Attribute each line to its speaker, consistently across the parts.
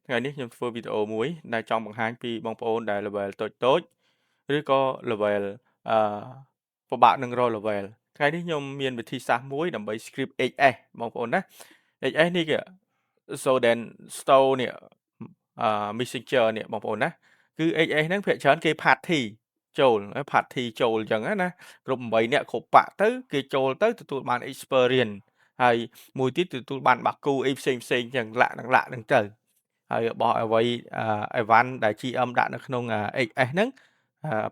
Speaker 1: ថ្ងៃនេះខ្ញុំធ្វើវីដេអូមួយដែលចង់បង្ហាញពីបងប្អូនដែល level តូចតូចឬក៏ level អឺពិបាកនឹងរក level ថ្ងៃនេះខ្ញុំមានវិធីសាស្ត្រមួយដើម្បី skip HS បងប្អូនណា HS នេះគេ Shodan Store នេះMessenger នេះបងប្អូនណាគឺ HS ហ្នឹងភាគច្រើនគេ party ចូល party ចូលអញ្ចឹងណាគ្រប់8នាក់គ្រប់បាក់ទៅគេចូលទៅទទួលបាន experience ហើយមួយទៀតទទួលបានបាគូអីផ្សេងផ្សេងចឹងលាក់នឹងលាក់នឹងទៅហើយរបស់អ្វីអីវ៉ាន់ដែល GM ដាក់នៅក្នុង HS ហ្នឹង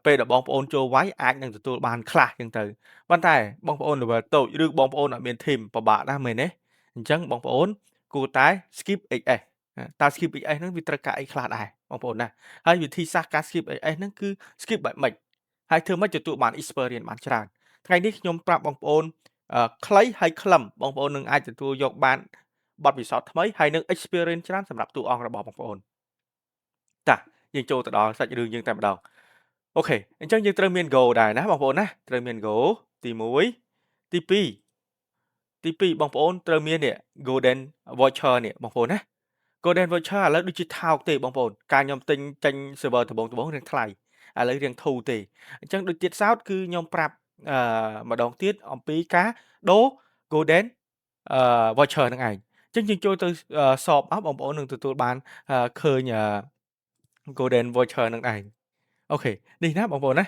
Speaker 1: ពេលដែលបងប្អូនចូលវាយអាចនឹងទទួលបានខ្លះចឹងទៅប៉ុន្តែបងប្អូន level តូចឬបងប្អូនអត់មាន team ពិបាកណាស់មែនទេអញ្ចឹងបងប្អូនគួរតែ skip HS តើ skip HS ហ្នឹងវាត្រូវការអីខ្លះដែរបងប្អូនណាហើយវិធីសាស្ត្រការ skip HS ហ្នឹងគឺ skip បែបម៉េចហើយធ្វើម៉េចទទួលបាន experience បានច្រើនថ្ងៃនេះខ្ញុំប្រាប់បងប្អូនខ្លីហើយខ្លឹមបងប្អូននឹងអាចទទួលយកបានបទពិសោធន៍ថ្មីហើយនឹង experience ច្រើនសម្រាប់តួអង្គរបស់បងប្អូនតាយើងចូលទៅដល់សាច់រឿងយើងតែម្ដង OK អញ្ចឹងយើងត្រូវមាន gold ដែរណាបងប្អូនណាត្រូវមាន gold ទី1ទី2ទី2បងប្អូនត្រូវមាននេះ golden voucher នេះបងប្អូនណា golden voucher ឥឡូវដូចជាថោកទេបងប្អូនការខ្ញុំទិញចេញ server ដំបងដំបងរៀងថ្លៃឥឡូវរៀងធូរទេអញ្ចឹងដូចទៀតសោតគឺខ្ញុំប្រាប់អឺម្ដងទៀតអំពីការដូរ golden voucher ហ្នឹងឯងអញ្ចឹងយើងចូលទៅ shop មកបងប្អូននឹងទទួលបានឃើញ golden voucher ហ្នឹងឯង OK នេះណាបងប្អូនណា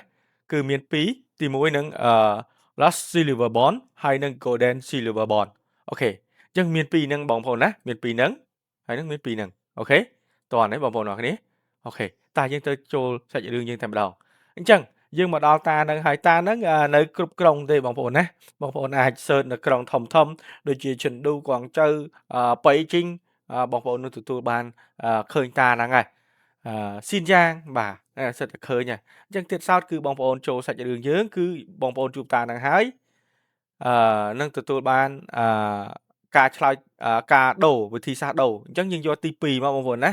Speaker 1: គឺមាន2ទី1នឹងlast silver bond ហើយនឹង golden silver bond OK អញ្ចឹងមាន2ហ្នឹងបងប្អូនណាមាន2ហ្នឹងហើយនឹងមាន2ហ្នឹង OK តោះនេះបងប្អូនអរគ្នា OK តើយើងទៅចូលសាច់រឿងយើងតែម្ដងអញ្ចឹងយើងមកដល់តានឹងហើយតានឹងនៅគ្រប់ក្រុងទេបងប្អូនណាបងប្អូនអាច search នៅក្រុងធំធំដូចជាឈិនឌូកងចៅបៃជីងបងប្អូននឹងទទួលបានឃើញតាហ្នឹងហើយស៊ីនយ៉ាងបាទសិតតែឃើញហើយអញ្ចឹងទៀតសោតគឺបងប្អូនចូលសាច់រឿងយើងគឺបងប្អូនជួបតាហ្នឹងហើយនឹងទទួលបានការឆ្លើយការដូរវិធីសាស្ត្រដូរអញ្ចឹងយើងយកទី2មកបងប្អូនណា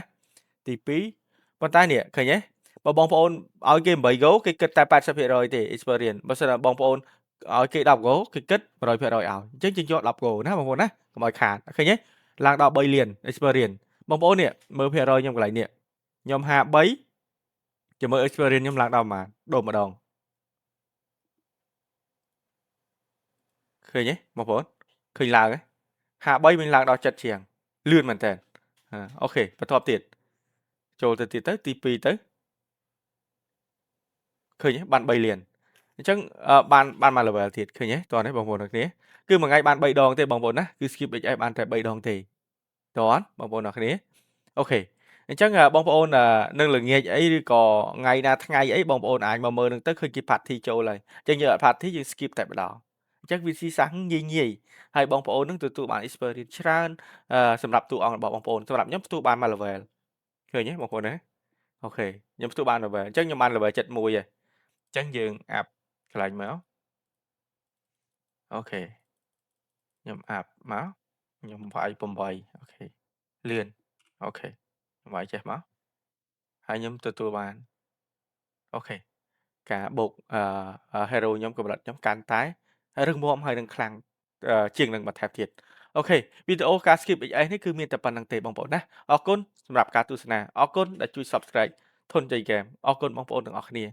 Speaker 1: ទី2ប៉ុន្តែនេះឃើញទេបើបងប្អូនឲ្យគេ8 gold គេគិតតែ80%ទេ experience បើសិនបងប្អូនឲ្យគេ10 gold គេគិត100%ឲ្យអញ្ចឹងយើងយក10 gold ណាបងប្អូនណាកុំឲ្យខាតឃើញទេឡើងដល់3លាន experience បងប្អូននេះមើលភាគរយខ្ញុំកន្លែងនេះខ្ញុំ53ចាំមើល experience ខ្ញុំឡើងដល់ប្រហែលដូរម្ដងឃើញទេបងប្អូនឃើញឡើងទេ53វិញឡើងដល់7ជាងលឿនមែនតើ OK បន្ទាប់ទៀតចូលទៅទៀតទៅទី2ទៅឃើញទេបាន3លានអញ្ចឹងបានបានមួយ level ទៀតឃើញទេតោះនេះបងប្អូនទាំងគ្នាគឺមួយថ្ងៃបាន3ដងទេបងប្អូនណាគឺ skip HS បានតែ3ដងទេតោះបងប្អូនទាំងគ្នា OK អញ្ចឹងបងប្អូននឹងល្ងាចអីឬក៏ថ្ងៃណាថ្ងៃអីបងប្អូនអាចមកមើលនឹងទៅឃើញគេ party ចូលហើយអញ្ចឹងយើងអត់ party យើង skip តែម្ដងអញ្ចឹងវិធីសាស្ត្រងាយងាយហើយបងប្អូននឹងទទួលបាន experience ច្រើនសម្រាប់តួអង្គរបស់បងប្អូនសម្រាប់ខ្ញុំទទួលបានមួយ level ឃើញទេបងប្អូនណា OK ខ្ញុំទទួលបាន level អញ្ចឹងខ្ញុំបាន level 71ហើយអញ្ចឹងយើង up កន្លែងមក OK ខ្ញុំ up មកខ្ញុំវាយ8 OK លឿន OK ខ្ញុំវាយចេះមកហើយខ្ញុំទទួលបាន OK ការបូកhero ខ្ញុំកម្រិតខ្ញុំកាន់តែរឹងមាំហើយនឹងខ្លាំងជាងនឹងបន្ថែមទៀត OK វីដេអូការ skip HS នេះគឺមានតែប៉ុណ្្នឹងទេបងប្អូនណាអរគុណសម្រាប់ការទស្សនាអរគុណដែលជួយ Subscribe ធនជ័យហ្គេមអរគុណបងប្អូនទាំងអស់គ្នា។